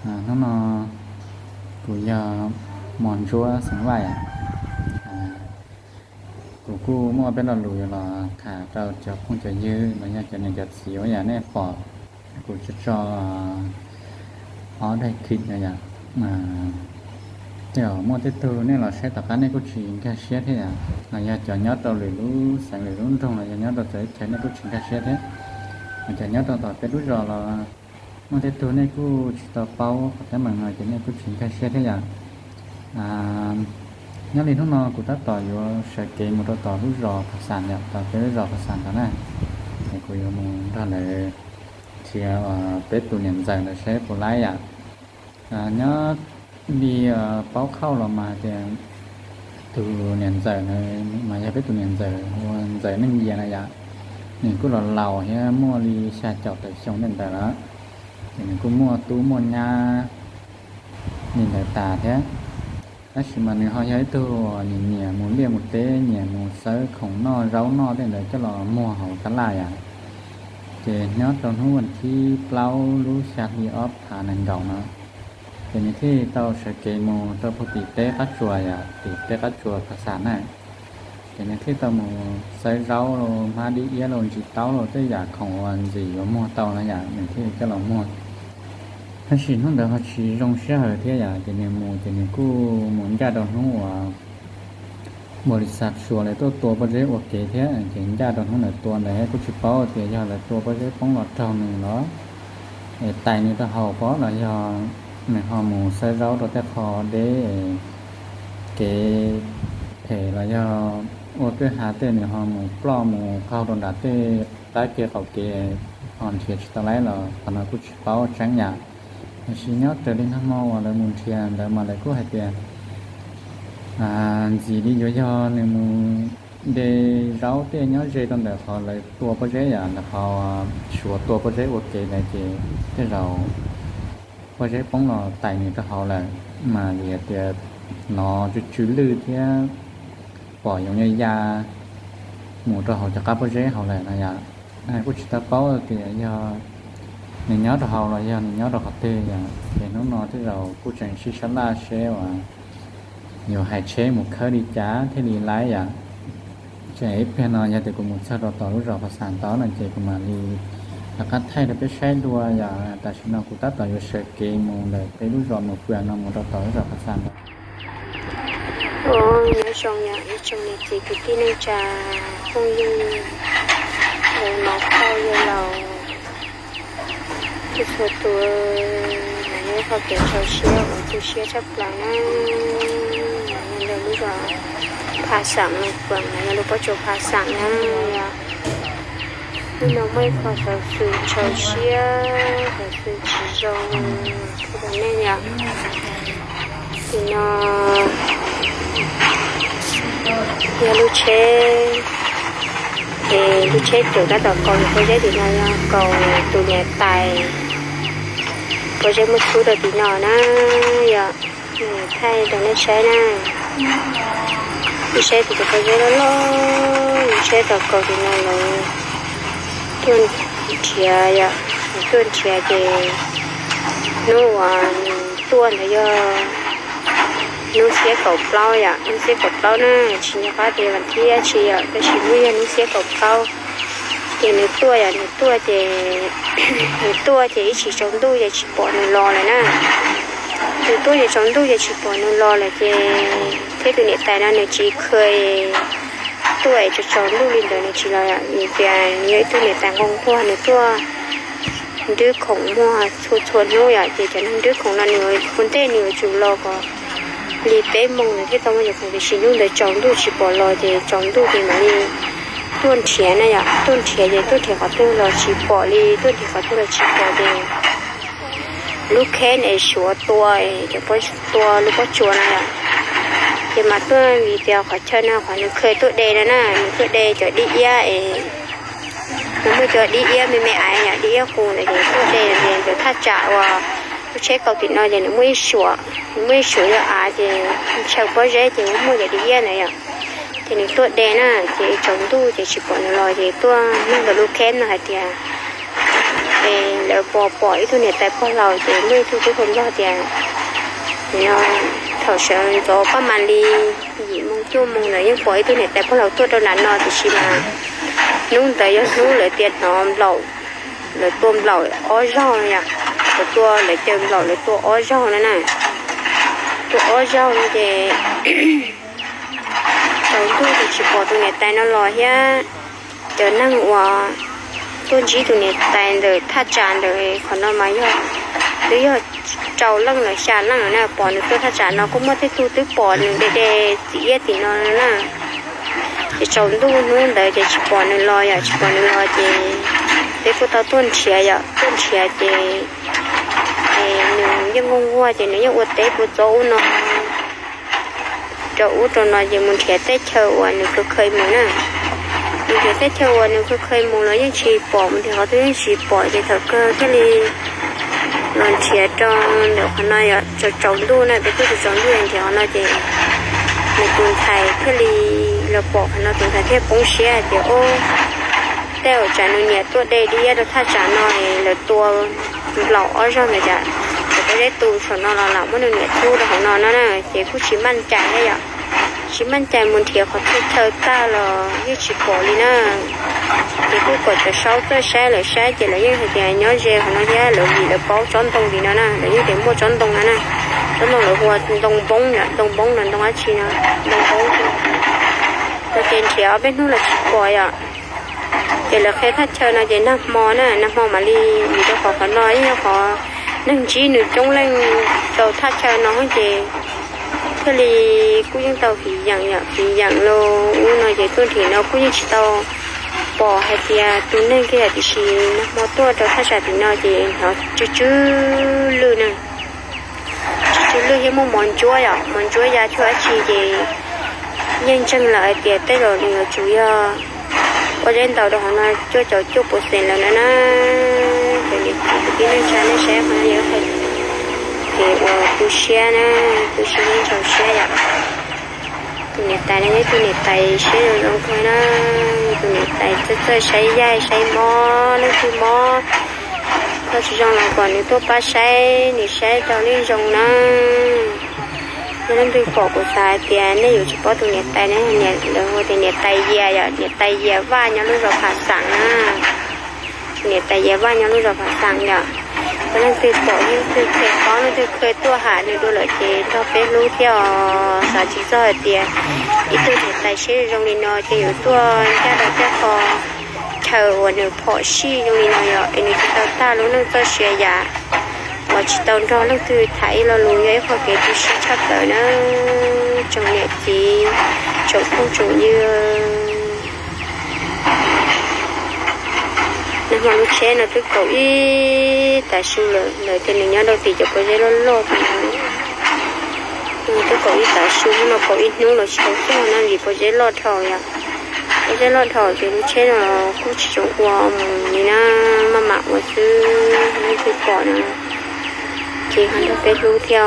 Hnub no kuv yog Mos Ntsuab xeem Vaj. Kuv kuj muaj peb lo lus yuav los tham rau cov phooj cov ywg los yog cov niam cov txiv uas yam nej pom kuv tso tso ob daim clip no yom. Tej zaum muaj tej tug nej los saib tom qab nej kuj tsis nkag siab thiab yom, los yog cov nyob rau lwm lub xeev lwm lub nroog los yog nyob rau txawv chaw nej kuj tsis nkag siab thiab. Cov nyob rau tom peb lub zos los muaj tej tug nej kuj tsis tau paub qhov teeb meem no ces nej kuj tsis nkag siab thiab yom. Nyob li hnub no kuv tab tom yuav sawv kev mus rau tom lub zos Pha Xam yom, tom peb lub zos Pha Xam tod na. Es kuv yuav mus nrog lawv nrhiav peb tus niam ntxawm ntawd saib puas laib yom. Nyob li paub qhauj los mas tias tus niam ntxawm na mas yog peb tus niam ntxawm ua ntxawm Neej Yias na yom. Nws kuj los laus thiab muaj li xya caum tawm xyoo tej ntawd lawm. Ces nws kuj muaj tub muaj nyab li ntawd tas thiab. Tab sis mas nws ho yog ib tug nyiam nyiam mus liaj mus teb, nyiam mus xawb khoom noj zaub noj tej ntawd coj los muag hauv tab laj yom. Ces nyob rau hnub vas thib plaub lub xya hli ob phav nees nkaum no, ces nws thiaj tau sawv kev mus rau puag tim teb qab tsuas yom, tim teb qab tsuas Pha Xam na. Ces nws thiaj tau mus xawb zaub los hmab dib iab los ntsis taub los tej yam khoom uas ntxim yuav muag tau na yom, nws thiaj coj los muag. Tab sis hnub ntawd ho tsis zoo sij hawm thiab yom, ces nws mus ces nws kuj mus ncaj rau hnub uas npau li xa suas lawv tuaj tua pob zeb ua kev thiab, ces ncaj rau hnub ntawd tua ntawd kuj tsis paub tias yog lawv tua pob zeb poob los raug nws los es tais nws rau hauv pob los yog nws ho mus xawb zaub rau tej qho deb kev phem los yog ua twj hav tej nws ho mus ploj mus qaug rau nram tej qab kev qaum kev ho nrhiav tsis tau laib los qhov no kuj tsis paub tseeb yom. Tiam sis nyob raws li nag hmo uas lawv mus nrhiav ntawd mas lawv kuj hais tias ntxim li yuav yog nws mus de zaub tej nyob ze rau ntawm qhov lawv tua pob zeb yom, ntawm qhov suav tua pob zeb ua kev ntawd ces tej zaum pob zeb poob los tais nws rau hauv lawm, mas vim tias hnov tsw tsw lwj thiab pom yoov ya ya mus rau hauv cov qab pob zeb hauv lawm no yom. Kuj tsis tau paub tias yog nws nyob rau hauv los yog nws nyob rau qhov twg yom. Ces hnub no tej zaum kuj tseem sib sab laj seb uas yuav hais tsheb mus khawb li cas thiaj li laib yom. Ces ib pliag no yog tias kuv mus txog rau tom lub zos Pha Xam tod no ces kuv mam li rov qab thaij rau peb saib dua yom. Tam sim no kuv tab tom yuav sawv kev mus ntawm peb lub zos Mus Fwm no mus rau tom lub zos Pha Xam tod. Nyob zoo yom ib tsoom niam txiv kwv tij neej tsa phooj ywg, mov phauj yawg laus, txhua txhua tus, mas yog qhov kev rau siab uas tu siab tshaj plaws na. Mas yog lawv lub zos Pha Xam no, Mus Fwm mas yog lub pob tsuas Pha Xam na. Yog hnub no muaj ib qho xov xwm rau siab, xov xwm tsis zoo rau nej yom. Tim no yog lub tsheb, ces lub tsheb caum tab tom kaus pob zeb tim no, yog kaus tus niam tais pob zeb muab txhub rau tim no na. Yog thaij rau nej saib na, nej saib tus pob zeb loj loj, lub tsheb tau kaus tim no lawv tuaj nrhiav yom, tuaj nrhiav ces hnub uas nws tuaj ntawd yog hnub xiab kaum plaub yom, hnub xiab kaum plaub na, tsis nco qab tias vas thib dab tsi yom, tab sis hnub yog hnub xiab kaum plaub. Ces nws tuaj yom, nws tuaj ces nws tuaj ces ib tsam tsaus ntuj ces tsis pom nws los lawm na. Nws tuaj ces tsaus ntuj ces tsis pom nws los lawm ces thiab tus niam tais no nws tsis kha tuaj es tsaus tsaus ntuj li ntawd nws tsis los yom, vim tias nws yog ib tug niam tais nquag nquag, nws tuaj nrhiav khoom muag txhua txhua hnub yom, ces cov neeg nrhiav khoom no nws ua ntej nws yuav tsum los kom li peb moos nws thiaj tau muaj cov khoom, tiam sis hnub ntawd tsaus ntuj tsis pom los ces tsaus ntuj ces mam li tuaj nrhiav na yom, tuaj nrhiav ces tuaj nrhiav qhov twg los tsis pom li, tuaj nrhiav qhov twg los tsis pom ces lub kheb es suav tua, cov pob tua lub pob tsuas na yom. Ces mas tuaj vim tias qhov chaw no qhov nws kha tuaj de no na, nws tuaj de cov dib iab es nws muaj cov dib iab me me aiv yom, dib iab qus ntawd ces tuaj de ces cov thaj tsam uas lub tsheb kaus tim no ces nws muaj ib suam, nws muaj ib suam yog av ces ntshaw pob zeb ces muaj cov dib iab ntawd yom. Ces nws tuaj de na, ces tsaus ntuj ces tsis pom nws los ces tuaj nug ntawm lub kheb no hais tias es Lawv pom pom ib tug niam tais pog laus ces muaj ib tug tub hluas nplog tias, thaum sawv ntxov paj mam li yim moos cuaj moos ntawd yeej pom ib tug niam tais pog laus tuaj rau nram no tiam sis mas hnub ntawd yog hnub lawv tias hnov nplaum, lawv tua nplaum ob zaug yom, lawv tua lawv caw nplaum lawv tua ob zaug na na, tua ob zaug no ces tsaus ntuj ces tsis pom tus niam tais no los thiab. Cov neeg uas tuaj ntsib tus niam tais ntawm thaj tsam ntawm qhov no mas yog twb yog rau leej los xya leej na, pom nws tuaj thaj tsam no kuj muaj tej tug twb pom nws de de txiv iab tim no na. Ces tsaus ntuj hnub ntawd ces tsis pom nws los yom, tsis pom nws los ces peb kuj tau tuaj nrhiav yom, tuaj nrhiav ces nws yeej nquag nquag ces nws yeej ua teb puas txob ub no rau ub rau no ces mus nrhiav teb chaws uas nws khaws khaws mus na. Mus nrhiav teb chaws uas nws khaws khaws mus los yeej tsis pom, mus nrhiav qhov twg yeej tsis pom ces thaum kawg thiaj li los nrhiav rau ntawm qhov no yom, tsaus tsaus ntuj na, peb tuaj tsaus tsaus ntuj nrhiav qhov no ces nws tus ntxhais thiaj li los pom qhov no, tus ntxhais thiaj poob siab hais tias, Ub, tej uas tsam nws niam tuaj de dib iab rau thaj tsam no es lawv tua nplaum ob zaug ntawd cas, cov pob zeb tu saum no los lam muab nws niam txhub rau hauv no no na. Ces kuj tsis maj cai thiab yom, tsis maj cai mus nrhiav qhov txhia chaw tag los yeej tsis pom li na. Ces kuj kom cov saub txawj saib, lawv saib ces lawv yeej hais tias nyob ze qhov no thiab, lawv vim lawv paub tsob ntoo tim no na, lawv yeej tias muaj tsob ntoo no na. Tsob ntoo lawv hu ua ntoo npoob yom, ntoo npoob los ntoo dab tsi no, ntoo npoob no ces nrhiav ob peb hnub los tsis pom yom. Ces lawv qhia thaj chaw no ces nag hmo na, nag hmo mam li vim rau qhov qhov no yeej yog qhov neeg ntsib nws coob leej rau thaj chaw no ces thiaj li kuj yeej tau fiv yeem yom, fiv yeem los ub no ces tuaj nrhiav no kuj yeej tsis tau pom hais tias tus neeg kiag yom, tiam sis nag hmo tuaj rau thaj tsam tim no ces hnov tsw tsw lwj na. Tsw tsw lwj thiab muaj mov ntsuab yom, mov ntsuab ya tshuaj dab tsi ces yeej ntseeg lawm hais tias tej zaum nws yuav tsum yog pob zeb ntaus rau hauv no cuaj caum cuaj pua xees lawm na na. Cov niam txiv kwv tij neej tsa nej saib qhov no yog hais tias uas tu siab na, tu siab ntxhov siab yom. Tus niam tais no yog tus niam tais siab zoo zoo kawg na, tus niam tais txawj txawj saib yaig saib mob, leej twg mob kho tsis zoo los kom nws tuaj pab saib, nws saib tau li zoo na. Yog leej twg pom kuv xav hais tias nej yuav tsis paub tus niam tais ne, lawv hu tias niam tais Yias yom, niam tais Yias Vaj nyob lub zos Phav Xaam na. Niam tais Yias Vaj nyob lub zos Phav Xaam yom. Yog leej twg pom, leej twg kheev paub, leej twg kheev tuaj ham nws dua lawm ces nrog peb hlub thiab os. Xav tsis txog hais tias ib tug niam tais siab zoo li no ces yuav tuaj ncaj rau tej qho chaw uas nws phom sij zoo li no yom, es nws tsis tau tag lub neej txoj sia yam uas tsis tau nrog leej twg tham ib lo lus, yog ib qho kev tu siab tshaj plaws na. Tsoom niam txiv, tsoom phooj tsoom ywg, nag hmo lub tsheb no twb kaum ib tav su lawm, lawv tias nws nyob rau tim cov pob zeb loj loj, twb kaum ib tav su, hnub no kaum ib hnub los tsis tau txog na vim pob zeb loj dhau yom. Pob zeb loj dhau ces lub tsheb no kuj tsis tshua ua mus li na, maj mam ua xwb, leej twg pom no ces ho nrog peb hlub thiab.